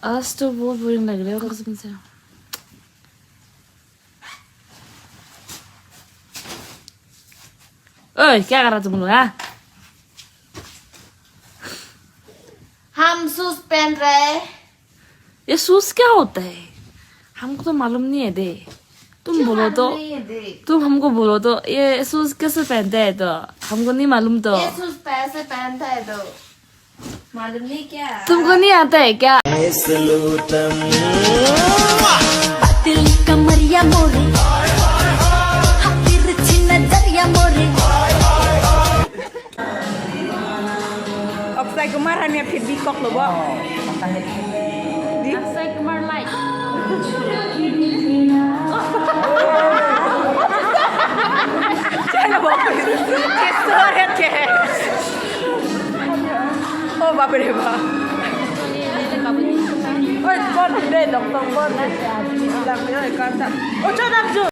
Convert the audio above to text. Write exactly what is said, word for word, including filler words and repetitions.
आज तो बहुत बोरिंग लग रहा है कसम से। ओए, क्या कर रहा तुम लोग, हाँ? हम शूज पहन रहे हैं। ये शूज क्या होता है? हमको तो मालूम नहीं है दे। तुम बोलो तो, तुम हमको बोलो तो, ये शूज कैसे पहनते हैं तो? हमको नहीं मालूम तो। ये शूज पैसे पहनता है तो। मालूम नहीं क्या? तुमको नहीं आता है क्या? पतली कमरिया मोरे, हकीर छिन नजरिया मोरे। Akshay Kumar han ya phit bi kok lo bo. Di? Akshay Kumar like. Chalo bo. Cheso hai ke. Oh, bap re bap. Oi, bon de, doctor bon de. Lang yo, ekar ta. Oh, chodap jo.